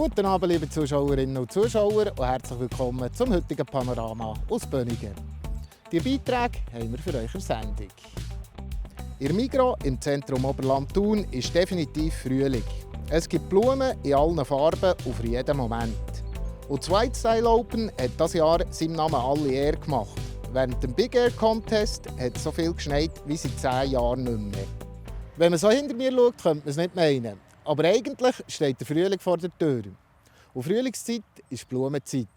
Guten Abend, liebe Zuschauerinnen und Zuschauer, und herzlich willkommen zum heutigen Panorama aus Bönigen. Die Beiträge haben wir für euch in der Sendung. In Migros im Zentrum Oberland Thun ist definitiv Frühling. Es gibt Blumen in allen Farben und für jeden Moment. Und das White Style Open hat dieses Jahr seinem Namen alle Ehre gemacht. Während dem Big Air Contest hat es so viel geschneit wie seit 10 Jahren nicht mehr. Wenn man so hinter mir schaut, könnte man es nicht meinen. Aber eigentlich steht der Frühling vor der Tür. Und Frühlingszeit ist Blumenzeit.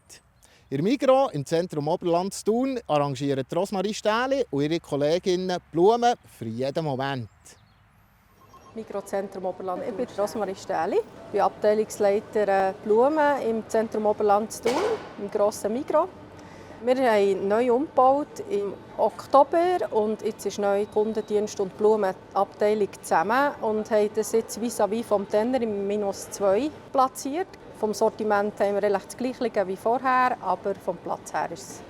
In Migros im Zentrum Oberland Thun arrangieren Rosmarie Stähli und ihre Kolleginnen Blumen für jeden Moment. Migros Zentrum Oberland. Ich bin Rosmarie Stähli, ich bin Abteilungsleiter Blumen im Zentrum Oberland Thun, im grossen Migros. Wir haben neu umgebaut im Oktober und jetzt ist neu Kundendienst und Blumenabteilung zusammen und haben das jetzt vis-à-vis vom Tenner im -2 platziert. Vom Sortiment haben wir relativ das Gleiche wie vorher, aber vom Platz her ist es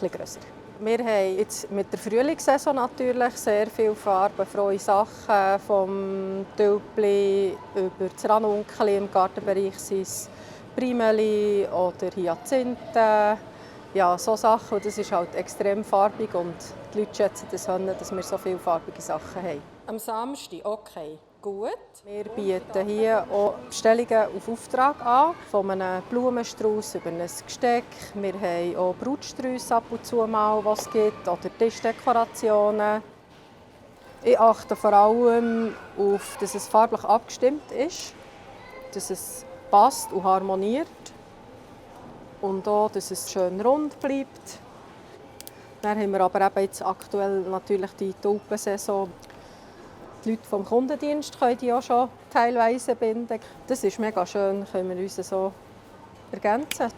etwas grösser. Wir haben jetzt mit der Frühlingssaison natürlich sehr viele farbenfrohe Sachen, vom Tülpli über das Ranunkeli im Gartenbereich sind es Primeli oder Hyazinthen. Ja, so Sachen. Das ist halt extrem farbig und die Leute schätzen das, dass wir so viele farbige Sachen haben. Am Samstag, okay, gut. Wir bieten hier auch Bestellungen auf Auftrag an, von einem Blumenstrauß über ein Gesteck. Wir haben auch Brutsträusse ab und zu mal, was es gibt, oder Tischdekorationen. Ich achte vor allem auf, dass es farblich abgestimmt ist, dass es passt und harmoniert. Und auch, dass es schön rund bleibt. Dann haben wir aber eben jetzt aktuell natürlich die Tulpensaison. Die Leute vom Kundendienst können die auch schon teilweise binden. Das ist mega schön, können wir uns so ergänzen.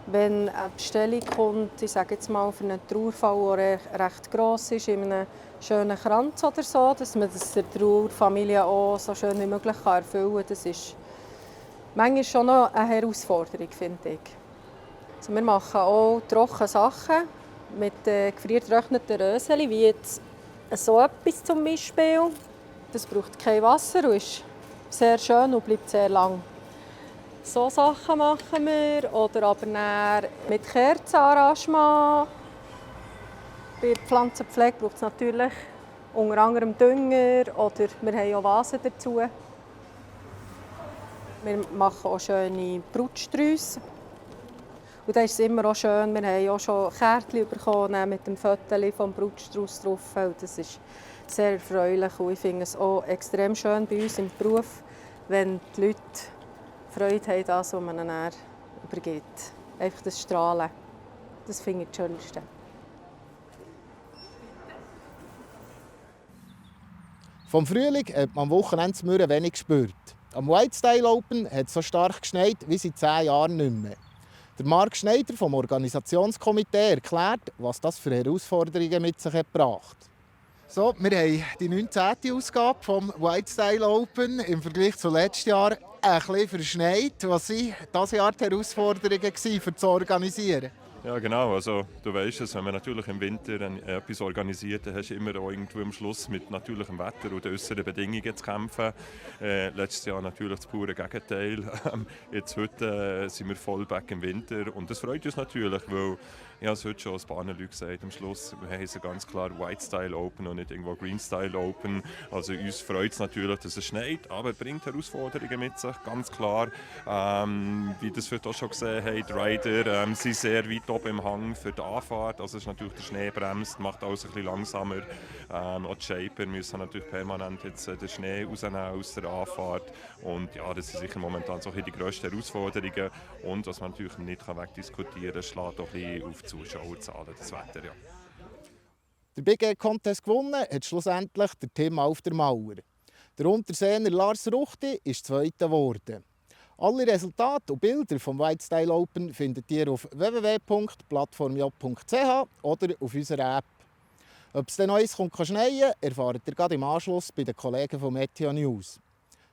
Wenn eine Bestellung kommt, ich sage jetzt mal für einen Trauerfall, der recht gross ist, in einem schönen Kranz oder so, dass man das der Trauerfamilie auch so schön wie möglich erfüllen kann, das ist manchmal schon noch eine Herausforderung, finde ich. Also wir machen auch trockene Sachen mit gefriergetrockneten Röseli, wie jetzt so etwas zum Beispiel. Das braucht kein Wasser und ist sehr schön und bleibt sehr lang. So Sachen machen wir. Oder aber mit Kerzenarrangement. Bei der Pflanzenpflege braucht es natürlich unter anderem Dünger oder wir haben auch Vasen dazu. Wir machen auch schöne Brutsträusse. Und da ist es immer auch schön, wir haben auch schon Kärtchen bekommen mit dem Foto vom Brutstrauß drauf. Das ist sehr erfreulich und ich finde es auch extrem schön bei uns im Beruf, wenn die Leute Freude haben, das, was man dann übergibt. Einfach das Strahlen. Das finde ich das Schönste. Vom Frühling hat man am Wochenende in Mürren wenig gespürt. Am White Style Open hat es so stark geschneit wie seit 10 Jahren nicht mehr. Der Marc Schneider vom Organisationskomitee erklärt, was das für Herausforderungen mit sich gebracht hat. So, wir haben die 19. Ausgabe vom White Style Open im Vergleich zu letztes Jahr ein bisschen verschneit. Was waren dieses Jahr die Herausforderungen für zu organisieren? Ja, genau. Also, du weißt es, wenn man natürlich im Winter etwas organisiert, dann hast du immer auch irgendwo am Schluss mit natürlichem Wetter und den äußeren Bedingungen zu kämpfen. Letztes Jahr natürlich das pure Gegenteil. Jetzt heute sind wir voll back im Winter und das freut uns natürlich, weil ich habe es heute schon ein paar Leute gesagt, am Schluss haben sie ganz klar White Style Open und nicht irgendwo Green Style Open. Also uns freut es natürlich, dass es schneit, aber es bringt Herausforderungen mit sich, ganz klar. Wie das vielleicht auch schon gesehen habt, die Rider sind sehr weit oben im Hang für die Anfahrt. Also ist natürlich der Schnee bremst, macht alles ein bisschen langsamer. Auch die Shaper müssen natürlich permanent jetzt den Schnee rausnehmen aus der Anfahrt. Und ja, das sind sicher momentan so die grössten Herausforderungen. Und was man natürlich nicht wegdiskutieren kann, schlägt auch ein bisschen auf die Zuschauerzahlen, das Wetter. Ja. Der Big Air Contest gewonnen hat schlussendlich der Tim auf der Mauer. Der Unterseener Lars Ruchti ist Zweiter geworden. Alle Resultate und Bilder vom White Style Open findet ihr auf www.plattformj.ch oder auf unserer App. Ob es dann Neues schneien, erfahrt ihr gerade im Anschluss bei den Kollegen von Meteo News.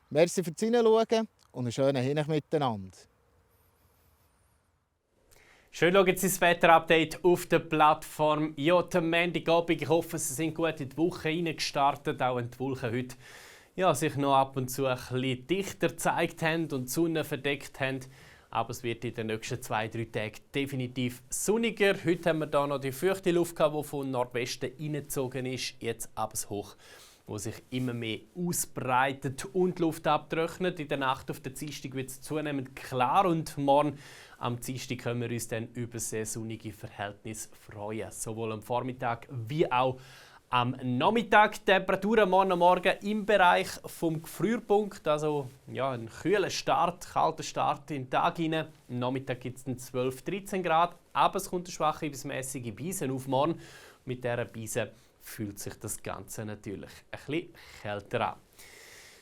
Merci fürs Hineinschauen und einen schönen Hinweis miteinander. Schön schauen Sie das Wetter-Update auf der Plattform J. Montagabend. Ich hoffe, Sie sind gut in die Woche reingestartet, auch wenn die Wolken heute ja, sich noch ab und zu ein bisschen dichter gezeigt haben und die Sonne verdeckt haben. Aber es wird in den nächsten 2-3 Tagen definitiv sonniger. Heute haben wir hier noch die feuchte Luft, die von Nordwesten reingezogen ist. Jetzt aber das Hoch, wo sich immer mehr ausbreitet und die Luft abtrocknet. In der Nacht auf den Dienstag wird es zunehmend klar und morgen am Dienstag können wir uns dann über sehr sonnige Verhältnisse freuen. Sowohl am Vormittag wie auch am Nachmittag. Die Temperaturen morgen Morgen im Bereich vom Gefrierpunkt, also ja, ein kühler Start, kalter Start in den Tag hinein. Am Nachmittag gibt es 12-13 Grad, aber es kommt eine schwache bis mäßige Beise auf morgen. Mit dieser Beise fühlt sich das Ganze natürlich ein bisschen kälter an.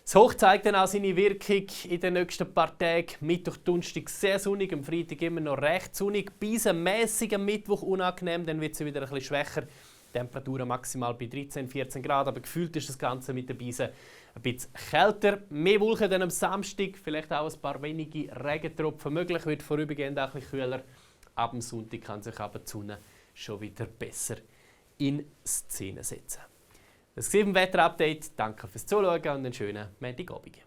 Das Hoch zeigt dann auch seine Wirkung in den nächsten paar Tagen. Mittwoch, Donnerstag sehr sonnig, am Freitag immer noch recht sonnig. Beise mäßig am Mittwoch unangenehm, dann wird es wieder ein bisschen schwächer. Temperaturen maximal bei 13-14 Grad, aber gefühlt ist das Ganze mit den Beisen ein bisschen kälter. Mehr Wolken dann am Samstag, vielleicht auch ein paar wenige Regentropfen möglich, wird vorübergehend auch ein bisschen kühler. Ab dem Sonntag kann sich aber die Sonne schon wieder besser in Szene setzen. Das war ein Wetter-Update. Danke fürs Zuschauen und einen schönen Montagabend.